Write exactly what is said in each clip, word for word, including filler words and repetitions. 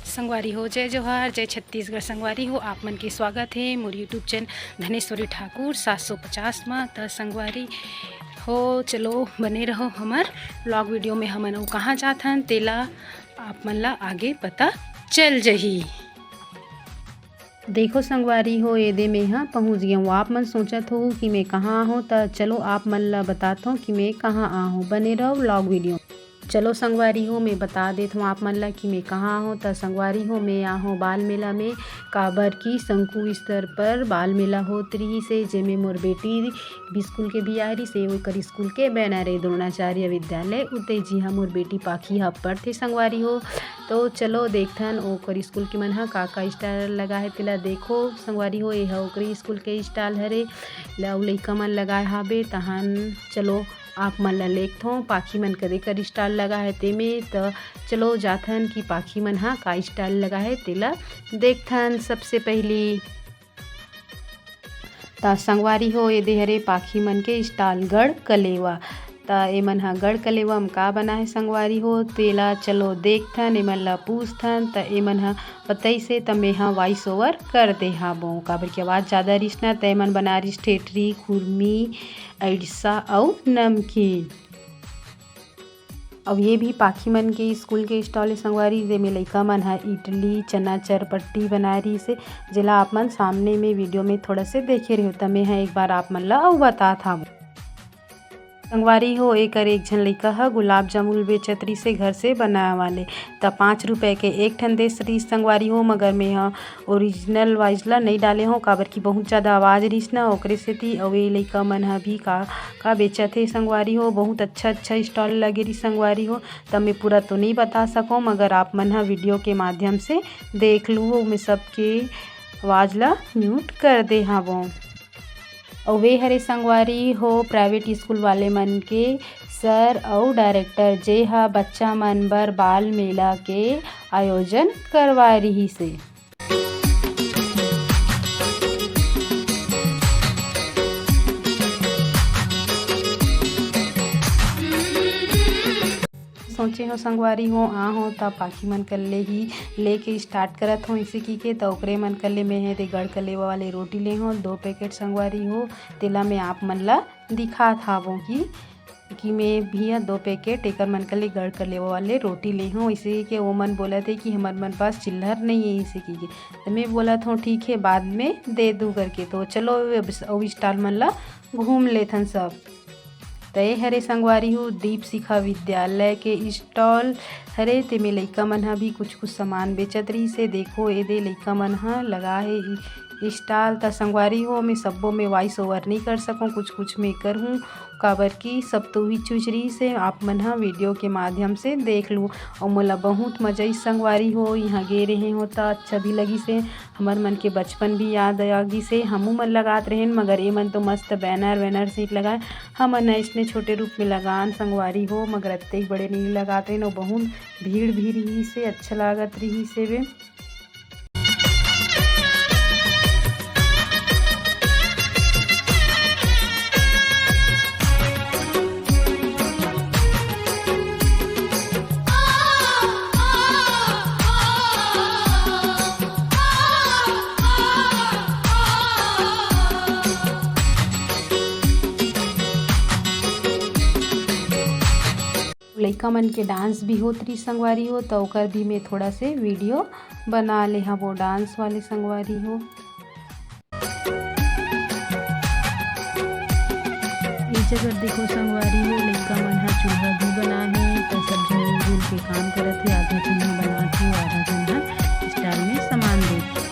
संगवारी हो, जय जोहार, जय छत्तीसगढ़। संगवारी हो, आप मन के स्वागत हे मोर YouTube चैनल धनेश्वरी ठाकुर सात सौ पचास म। त संगवारी हो, चलो बने रहो हमर vlog video में। हमन अउ कहाँ जाथन, तेला आप मन ला आगे पता चल जही। देखो संगवारी हो, एदे मेंहा पहुँच गेंव। आप मन सोचत हो कि मैं कहाँ आहूँ, त चलो आप मन ला बताथों कि मैं कहाँ आहूँ। बने रहो vlog video। चलो संगवारी हो, मैं बता देत हूँ आप मन ला कि मैं कहाँ आहूँ। त संगवारी हो, मैं आहूँ बाल मेला में, काबर कि शंकु स्तर पर बाल मेला होत रिहिस हे, जेमे मोर बेटी भी स्कूल के भी आए रिहिस हे, ओकर स्कूल के banner हे द्रोणाचार्य विद्यालय उते, जिहाँ मोर बेटी पाखी ह पढ़थे संगवारी हो। तो चलो देखथन ओकर स्कूल के मन ह का का stall लगा हे तेला। देखो संगवारी हो, एह ओकरे स्कूल के stall हरे, ल-, अउ लइका मन लगाए हाबे। तहन चलो आप मन ला लेगथों, पाखी मन करेकर stall लगा हे तेमे। त चलो जाथन कि पाखी मन ह का stall लगा हे तेला देखथन। सबसे पहिली त संगवारी हो, एदे हरे पाखी मन के stall गढ़ कलेवा। त एमन ह गढ़ कलेवा म का बना हे संगवारी हो, तेला चलो देखथन, एमन ला पूछथन। त एमन ह बताइस हे, त मेंहा voice over कर दे हाबो, काबर कि आवाज जादा रिहिस ना। त एमन बना रिहिस ठेठरी, खुरमी, अइड़सा अउ नमकीन। अउ ये भी पाखी मन के स्कूल के stall हे संगवारी, जेमे लइका मन ह इडली, चना, चरपट्टी बनाए रिहिस हे, जेला आप मन सामने में video में थोड़ा से देखे रहो। त मेंहा एक बार आप मन ला अउ बतात हावों। संगवारी हो, एकर एक झन लइका ह गुलाब जामुन बेचत रिहिस हे घर से बनाए वाले, त पाँच रुपए के एक ठन देस रिहिस संगवारी हो, मगर मेंहा original voice ला नइ डाले हों, काबर कि बहुत जादा आवाज रिहिस ना, ओकरे सेती। अउ ये लइका मन ह भी का, का बेचत हे संगवारी हो, बहुत अच्छा, अच्छा stall लगे रिहिस संगवारी हो। त मैं पूरा तो नइ बता सकों, मगर आप मन ह video के माध्यम से देख लू, मैं सबके आवाज ला mute कर दे हावों। अउ वे हरे संगवारी हो private स्कूल वाले मन के sir अउ director, जे ह बच्चा मन बर बाल मेला के आयोजन करवाए रिहिस हे। सोचे हों संगवारी हो, आ हों त पाखी मन कर ले ही लेके start करत हों, इसे की के त ओकरे मन कर ले मैं हे ते गढ़ कलेवा वाले रोटी ले हों दो packet संगवारी हो, तेला मैं आप मन ला दिखात हावों कि, कि मैं भी ह दो packet एकर मन कर ले गढ़ कलेवा वाले रोटी ले हों। इसे के वो मन बोलत हे कि हमर मन पास चिल्लर नहीं है, इसे की के। त मैं बोलत हों ठीक है, बाद में दे दू करके। तो चलो अब, अब stall मन ला घूम लेथन सब। त ए हरे संगवारी हो दीप शिखा विद्यालय के stall हरे, तेमे लइका मन ह भी कुछ कुछ सामान बेचत रहिस हे। देखो एदे लइका मन ह लगा हे stall। त संगवारी हो, मैं सब्बो में voice over नइ कर सकों, कुछ कुछ मैं करहूँ, काबर कि सब तो ही चुचरी से आप मन ह video के माध्यम से देख लू। अउ मोला बहुत मजा आइस संगवारी हो, इहाँ गे रहे हों त अच्छा भी लगिस हे। हमर मन के बचपन भी याद आ गिस हे, हमू मन लगात रहेन, मगर ए मन तो मस्त banner वैनर सीट लगाए, हमन अइसने छोटे रूप में लगान संगवारी हो, मगर अत्ते बड़े नइ लगात रहेन, अउ बहुत भीड़ भी रिहिस हे, अच्छा लागत रिहिस हे बे। लइका मन के dance भी होत रहिस संगवारी हो, त ओकर भी मैं थोड़ा से video बना ले हवों dance वाले संगवारी हो। ए जगह देखो संगवारी हो, लइका मन ह चूल्हा भी बना हे, त सब झन मिलजुल के काम करत हे। आधा झन ह बनात हे, आधा झन ह stall में सामान देत हे।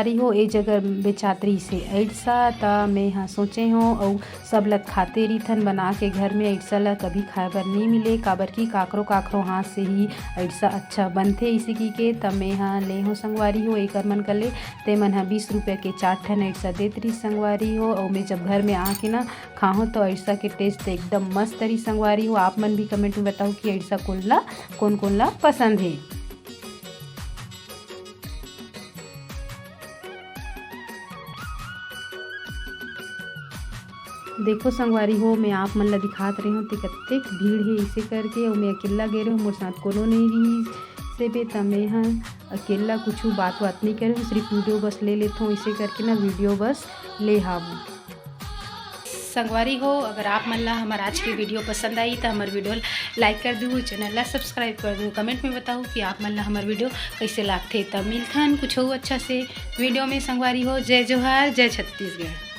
अरे हो, ए जगह बेचात रहिसे अइड़सा, त मैं ह सोचे हों, अउ सब ल खाते रिथन बना के घर में। अइड़सा ल कभी खाए बर नइ मिले, काबर कि काकरो काकरो हाथ से ही अइड़सा अच्छा बनथे, इसे की के। त मैं ह ले हों संगवारी हो एकर मन कर ले। ते मन ह बीस रुपया के चार ठन अइड़सा देत रहिस संगवारी हो, अउ मैं जब घर में आके ना खाहों, त अइड़सा के taste एकदम मस्त रहिस संगवारी हो। आप मन भी comment में बताओ कि अइड़सा कोन ला, कोन कोन ला पसंद हे। देखो संगवारी हो, मैं आप मन ला दिखात रहे हों, ते कतेक भीड़ हे, इसे करके। अउ मैं अकेल्ला गे रहे हों, मोर साथ कोनो नइ रहिस, से बे त मैं ह अकेल्ला कुछु बात वात नइ करे हों, सिर्फ video बस ले लेत हों, इसे करके ना video बस ले हावों। संगवारी हो, अगर आप मन ला हमर आज के video पसंद आई, त हमर video ल like कर दू, channel ला subscribe कर दू, comment में बताओ कि आप मन ला हमर video कइसे लागथे। त मिलथन कुछ अउ अच्छा से video में संगवारी हो। जय जोहार, जय छत्तीसगढ़।